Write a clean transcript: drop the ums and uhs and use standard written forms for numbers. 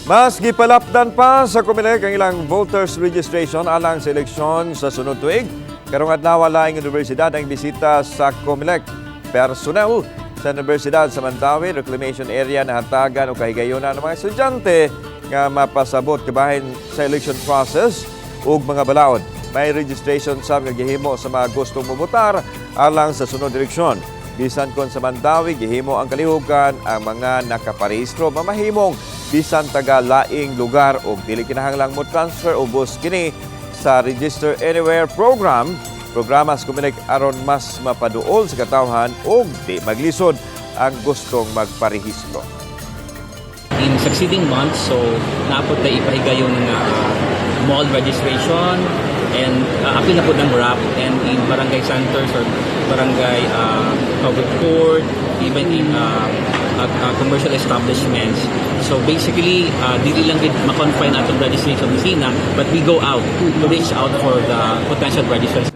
Mas gipalapdan pa sa Comelec ang ilang voters registration alang sa eleksyon sa sunod tuig. Karong adlaw, laing universidad ang bisita sa Comelec. Personnel sa Universidad sa Mandaue Reclamation Area nahatagan og kahigayonan ng mga estudyante nga mapasabot kabahin sa election process ug mga balaod. May registration sab nga gihimo sa mga gustong mobotar alang sa sunod eleksyon. Bisan kon sa Mandaue gihimo ang kalihukan, ang mga nakaparehistro mamahimong bisan taga laing lugar og dili kinahanglang mo transfer. Ubos kini sa Register Anywhere program. Programa sa Comelec aron mas mapaduol sa katawhan ug di maglisod ang gustong magparehistro. In succeeding months, so naa pod tay ipahigayon nga mall registration and apil na pod ang RAP and in barangay centers or barangay public court, even in commercial establishments. So basically, dili lang gid ma-confine atong registration opisina, but we go out to reach out for the potential registrants.